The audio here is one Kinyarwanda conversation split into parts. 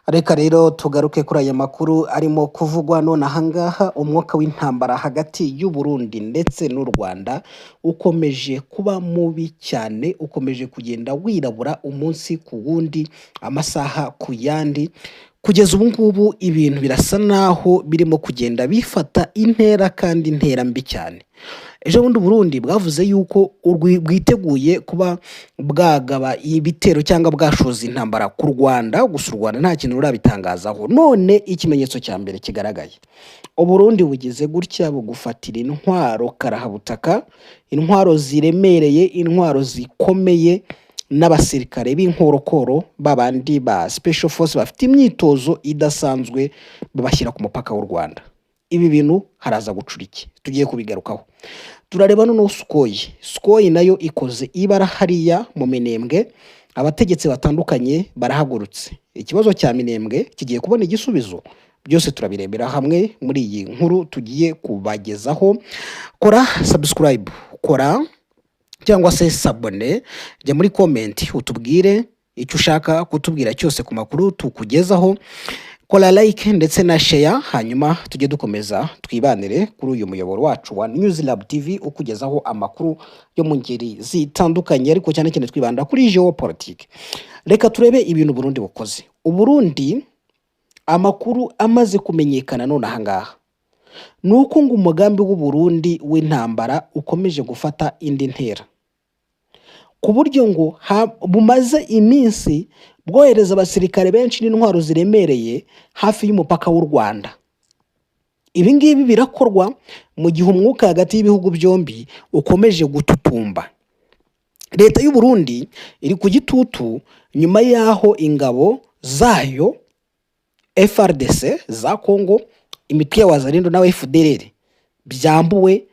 Reka rero tugaruke kuri aya makuru arimo kuvugwa none ahangaha. Umwuka w'intambara hagati y'u Burundi ndetse n'u Rwanda ukomeje kuba mubi cyane, ukomeje kugenda wirabura umunsi ku wundi, amasaha ku yandi. Kugeza ubu ngubu ibintu birasa naho birimo kugenda bifata intera, kandi intera mbi cyane. Ejo bundi Burundi bwavuze yuko bwiteguye kuba bwagaba ibitero cyangwa bwashoza intambara ku Rwanda, gusa u Rwanda nta kintu rurabitangazaho. None ikimenyetso cya mbere kigaragaye, Uburundi bugeze gutya bugufatira intwaro karahabutaka, intwaro ziremereye, intwaro zikomeye, n'abasirikare b'inkorokoro, babandi ba special force bafite imyitozo idasanzwe, babashyira ku mupaka w'u Rwanda. Ibi bintu haraza gucura iki? Tugiye kubigarukaho. Turareba noneho Sukhoi. Sukhoi nayo ikoze ibara hariya mu Minembwe, abategetsi batandukanye barahagurutse. Ikibazo cya Minembwe kigiye kubona igisubizo. Byose turabirebera hamwe muri iyi nkuru tugiye kubagezaho. Kora subscribe, kora cyangwa se s'abonner, jya muri comment utubwire icyo ushaka kutubwira cyose ku makuru tukugezaho. Kora like ndetse na share, hanyuma tujye dukomeza twibanire kuri uyu muyoboro wacu wa News Lab TV, ukugezaho amakuru yo mu ngeri zitandukanye, ariko cyane cyane twibanda kuri geopolitique. Reka turebe ibintu Burundi bukoze. Uburundi, amakuru amaze kumenyekana none ahangaha ni uko ngo umugambi w'u Burundi w'intambara ukomeje gufata indi ntera, ku buryo ngo bumaze iminsi bwohereza abasirikare benshi n'intwaro ziremereye hafi y'umupaka w'u Rwanda. Ibi ngibi birakorwa mu gihe umwuka hagati y'ibihugu byombi ukomeje gututumba. Leta y'u Burundi iri ku gitutu nyuma y'aho ingabo zayo FARDC za Congo, imitwe ya Wazalendo na FDLR byambuwe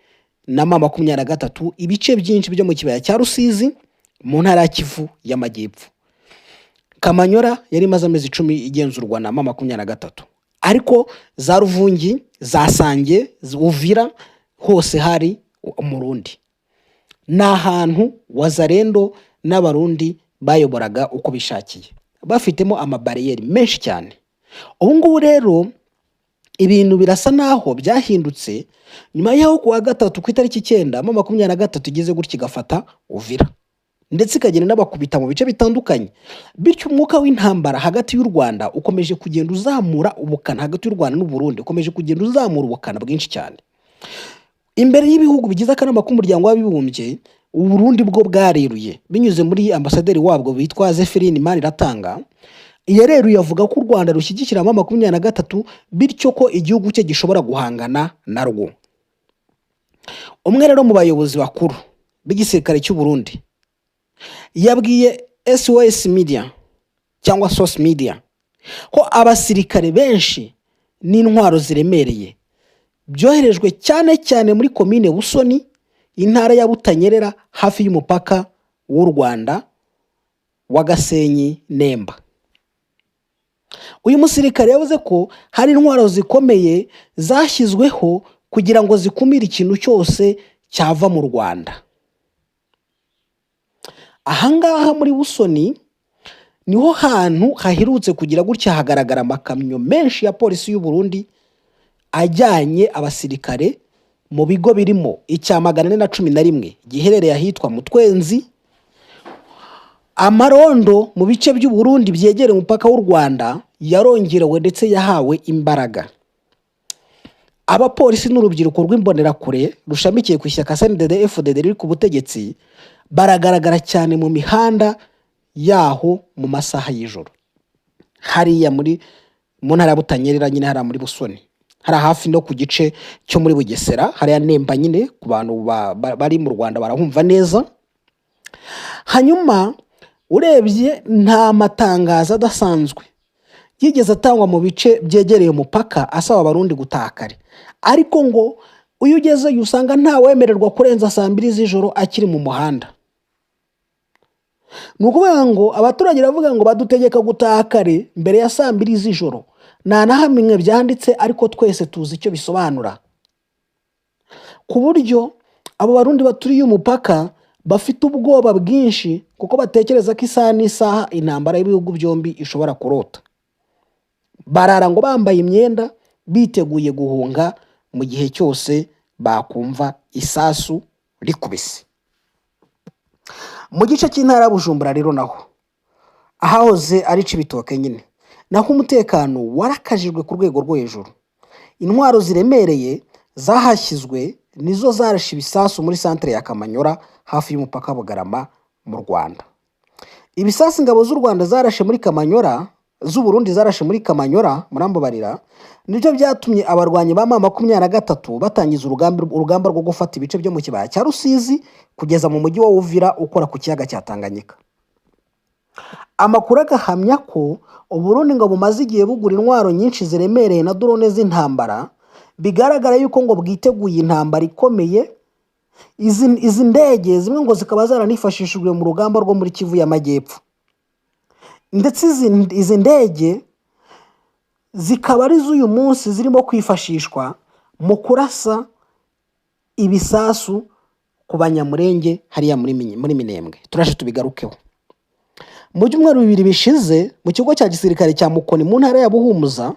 na M23 ibice byinshi byo mu kibaya cya Rusizi mu ntara ya Kivu y'Amajyepfo. Kamanyora yari imaze amezi 10 igenzurwa na M23, ariko za Ruvungi, za Sange, Uvira hose hari Umurundi. Ni ahantu Wazalendo n'Abarundi bayoboraga uko bishakiye, bafitemo amabariyeri menshi cyane. Ubu ngubu rero ibintu birasa naho byahindutse nyuma y'aho kuwa gatatu ku itariki 9 M23 igeze gutya igafata Uvira, ndetse ikagenda inabakubita mu bice bitandukanye. Bityo umwuka w'intambara hagati y'u Rwanda ukomeje kugenda uzamura ubukana, hagati y'u Rwanda n'u Burundi ukomeje kugenda uzamura ubukana bwinshi cyane. Imbere y'ibihugu bigize akanama k'Umuryango w'Abibumbye, Uburundi bwo bwareruye binyuze muri ambasaderi wabwo witwa Zephyrin Maniratanga. Yareruye avuga ko u Rwanda rushyigikira M23, bityo ko igihugu cye gishobora guhangana narwo. Umwe rero mu bayobozi bakuru b'igisirikare cy'u Burundi yabwiye SOS Media cyangwa Source Media ko abasirikare benshi n'intwaro ziremereye byoherejwe cyane cyane muri komine Busoni, intara ya Butanyerera, hafi y'umupaka w'u Rwanda wa Gasenyi Nemba. Uyu musirikare yavuze ko hari intwaro zikomeye zashyizweho kugira ngo zikumire ikintu cyose cyava mu Rwanda. Ahangaha muri Busoni niho hantu haherutse kugira gutya hagaragara amakamyo menshi ya polisi y'u Burundi ajyanye abasirikare mu bigo birimo icya 411 giherereye ahitwa Mutwenzi. Amarondo mu bice by'u Burundi byegereye umupaka w'u Rwanda yarongerewe ndetse yahawe imbaraga. Abapolisi n'urubyiruko rw'Imbonerakure rushamikiye ku ishyaka CNDD FDD riri ku butegetsi baragaragara cyane mu mihanda yaho mu masaha y'ijoro, hariya mu ntara ya Butanyerera nyine, hariya muri Busoni, hariya hafi no ku gice cyo muri Bugesera, hariya Nemba nyine, ku bantu bari mu Rwanda barahumva neza. Hanyuma urebye, nta matangazo adasanzwe yigeze atangwa mu bice byegereye umupaka asaba Abarundi gutaha kare, ariko ngo iyo ugezeyo usanga ntawemererwa kurenza saa 2 z'ijoro akiri mu muhanda. Ni ukuvuga ngo abaturage baravuga ngo badutegeka gutaha kare mbere ya saa 2 z'ijoro. Nta na hamwe byanditse, ariko twese tuzi icyo bisobanura, ku buryo abo Barundi baturiye umupaka bafite ubwoba bwinshi, kuko batekereza ko isaha n'isaha intambara y'ibihugu byombi ishobora kurota. Barara ngo bambaye imyenda, biteguye guhunga mu gihe cyose bakumva isasu rikubise. Mu gice cy'intara ya Bujumbura rero, naho ahahoze ari Cibitoke nyine, naho umutekano warakajijwe ku rwego rwo hejuru. Intwaro ziremereye zahashyizwe nizo zarashe ibisasu muri santere ya Kamanyora, hafi y'umupaka wa Bugarama mu Rwanda. Ibisasu ingabo z'u Rwanda zarashe muri Kamanyora, z'Uburundi zarashe muri Kamanyora, murambabarira, nibyo byatumye abarwanyi ba M23 batangiza urugamba rwo gufata ibice byo mu kibaya cya Rusizi kugeza mu mujyi wa Uvira ukora ku kiyaga cya Tanganyika. Amakuru agahamya ko Uburundi ngo bumaze igihe bugura intwaro nyinshi ziremereye na drone z'intambara, bigaragara yuko ngo bwiteguye intambara ikomeye. Izi ndege zimwe ngo zikaba zaranifashishijwe mu rugamba rwo muri Kivu y'Amajyepfo, ndetse izi ndege zikaba ari z'uyu munsi zirimo kwifashishwa mu kurasa ibisasu ku Banyamurenge hariya muri Minembwe. Turaje tubigarukeho. Mu byumweru 2 bishize, mu kigo cya gisirikare cya Mukoni mu ntara ya Buhumuza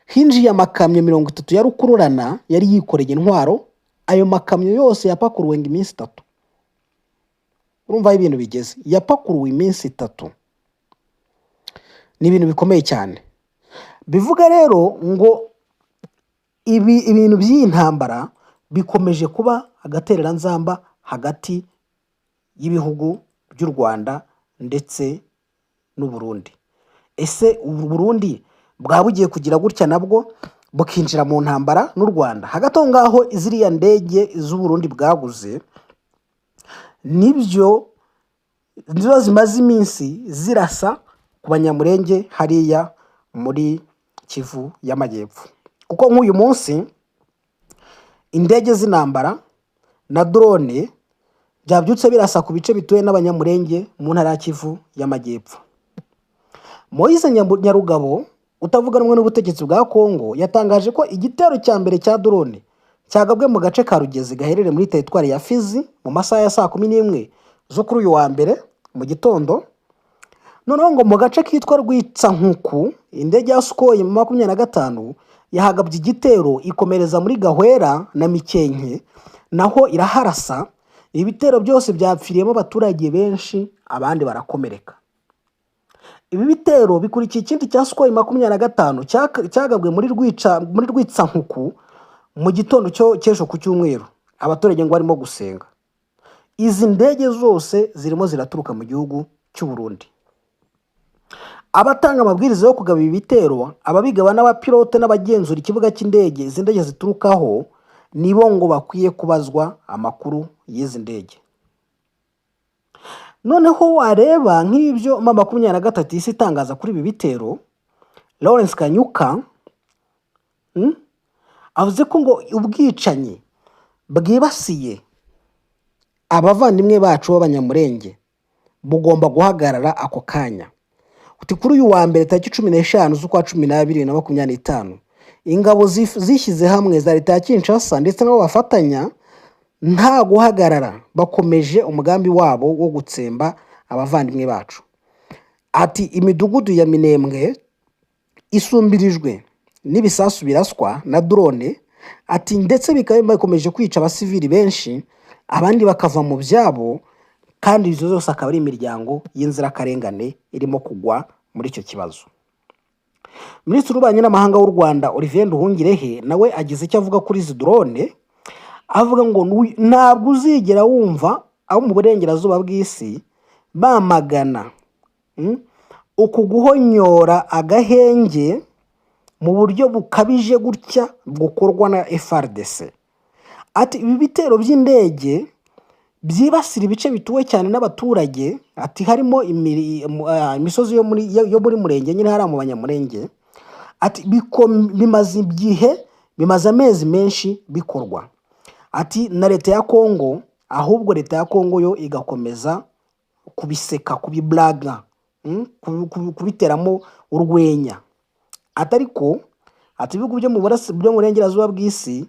hinjiye amakamyo 30 ya rukururana yari yikoreye intwaro. Ayo makamyo yose yapakuruwe ngo iminsi 3. Urumva aho ibintu bigeze, yapakuruwe iminsi 3. Ni ibintu bikomeye cyane. Bivuga rero ngo ibi ibintu by'iyi ntambara bikomeje kuba agatereranzamba hagati y'ibihugu by'u Rwanda ndetse n'u Burundi. Ese ubu Burundi bwaba bugiye kugira gutya nabwo bukinjira mu ntambara n'u Rwanda? Hagati aho ngaho, ziriya ndege z'u Burundi bwaguze nibyo nizo zimaze iminsi zirasa ku Banyamurenge hariya muri Kivu y'Amajyepfo, kuko nk'uyu munsi indege z'intambara na drone byabyutse birasa ku bice bituwe n'Abanyamurenge mu ntara ya Kivu y'Amajyepfo. Moise Nyarugabo utavuga rumwe n'ubutegetsi bwa Kongo yatangaje ko igitero cya mbere cya drone cyagabwe mu gace ka Rugezi gaherereye muri teritwari ya Fizi mu masaha ya saa 11 zo kuri uyu wa mbere mu gitondo. Noneho ngo mu gace kitwa Rwitsankuku, indege ya Sukhoi 25 yahagabye igitero, ikomereza muri Gahwera na Mikenke, naho iraharasa. Ibi bitero byose byapfiriyemo abaturage benshi, abandi barakomereka. Ibi bitero bikurikiye ikindi cya Sukhoi 25 cyagabwe muri Rwitsankuku mu gitondo cyo cy'ejo ku cyumweru, abaturage ngo barimo gusenga. Izi ndege zose zirimo ziraturuka mu gihugu cy'u Burundi. Abatanga amabwiriza yo kugaba ibi bitero, ababigaba n'abapilote n'abagenzura ikibuga cy'indege izi ndege ziturukaho, nibo ngo bakwiye kubazwa amakuru y'izi ndege. Noneho wareba nk'ibyo M23 isi itangaza kuri ibi bitero, Lawrence Kanyuka avuze ko ngo ubwicanyi bwibasiye abavandimwe bacu b'Abanyamurenge bugomba guhagarara ako kanya. Uti kuri uyu wa mbere tariki 15 z'ukwa 12 2025, ingabo zishyize hamwe za leta ya Kinshasa ndetse n'abo bafatanya nta guhagarara bakomeje umugambi wabo wo gutsemba abavandimwe bacu. Ati imidugudu ya Minembwe isumbirijwe n'ibisasu biraswa na drone, ati ndetse bikaba bikomeje kwica abasivili benshi, abandi bakava mu byabo, kandi izo zose akaba ari imiryango y'inzirakarengane irimo kugwa muri icyo kibazo. Minisitiri w'Ububanyi n'Amahanga w'u Rwanda, Olivier Nduhungirehe, nawe agize icyo avuga kuri izi drone, avuga ngo ntabwo uzigera wumva abo mu burengerazuba bw'isi bamagana uku guhonyora agahenge mu buryo bukabije gutya bukorwa na FARDC. Ati ibi bitero by'indege byibasira ibice bituwe cyane n'abaturage, ati harimo imisozi yo muri Murenge nyine hariya mu Banyamurenge, ati bimaze igihe, bimaze amezi menshi bikorwa. Ati na leta ya Kongo, ahubwo leta ya Kongo yo igakomeza kubiseka, kubiblaga, kubiteramo urwenya. Ati ariko ati ibihugu byo mu burengerazuba bw'isi,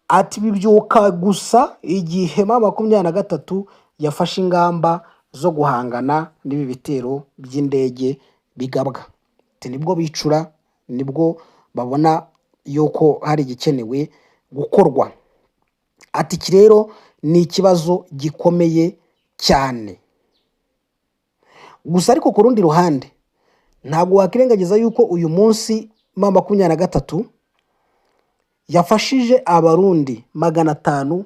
ati bibyuka gusa igihe M23 yafashe ingamba zo guhangana n'ibi bitero by'indege bigabwa, ati nibwo bicura. Nibwo babona yuko hari igikenewe gukorwa. Ati iki rero ni ikibazo gikomeye cyane. Gusa ariko ku rundi ruhande, ntabwo wakwirengagiza yuko uyu munsi M23 yafashije Abarundi 500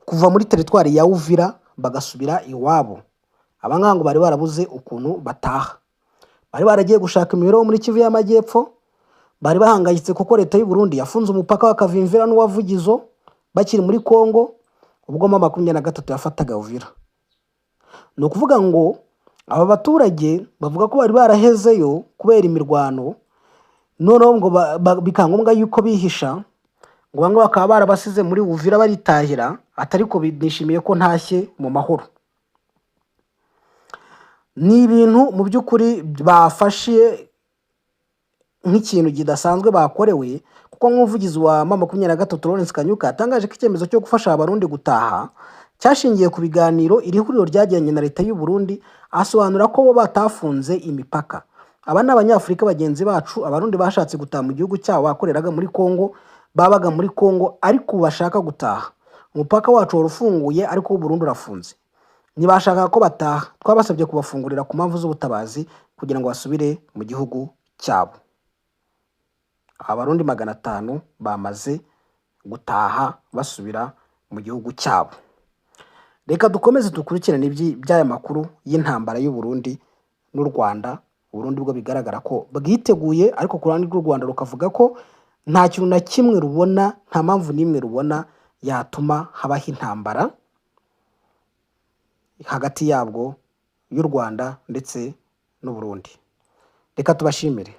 kuva muri teritwari ya Uvira bagasubira iwabo. Aba ngaba ngo bari barabuze ukuntu bataha, bari baragiye gushaka imibereho muri Kivu y'Amajyepfo, bari bahangayitse kuko leta y'u Burundi yafunze umupaka wa Kavimvira n'uwa Vugizo bakiri muri Kongo, ubwo M23 yafataga Uvira. Ni ukuvuga ngo aba baturage bavuga ko bari barahezeyo kubera imirwano, noneho ngo bikaba ngombwa yuko bihisha, ngo bamwe bakaba barabasize muri Uvira baritahira, ati ariko nishimiye ko ntashye mu mahoro. Ni ibintu mu by'ukuri bafashe nk'ikintu kidasanzwe bakorewe, kuko nk'umuvugizi wa M23 Lawrence Kanyuka yatangaje ko icyemezo cyo gufasha Abarundi gutaha cyashingiye ku biganiro iri huriro ryagiranye na leta y'u Burundi, asobanura ko bo batafunze imipaka. Aba ni Abanyafurika bagenzi bacu, Abarundi bashatse gutaha mu gihugu cyabo bakoreraga muri Kongo, babaga muri Kongo ariko ubu bashaka gutaha. Umupaka wacu wari ufunguye ariko uw'u Burundi urafunze. Ntibashakaga ko bataha, twabasabye kubafungurira ku mpamvu z'ubutabazi kugira ngo basubire mu gihugu cyabo. Abarundi 500 bamaze gutaha basubira mu gihugu cyabo. Reka dukomeze dukurikirane iby'aya makuru y'intambara y'u Burundi n'u Rwanda. Uburundi bwo bigaragara ko bwiteguye, ariko ku ruhande rw'u Rwanda rukavuga ko nta kintu na kimwe rubona, nta mpamvu n'imwe rubona yatuma habaho intambara hagati yabwo y'u Rwanda ndetse n'u Burundi. Reka tubashimire.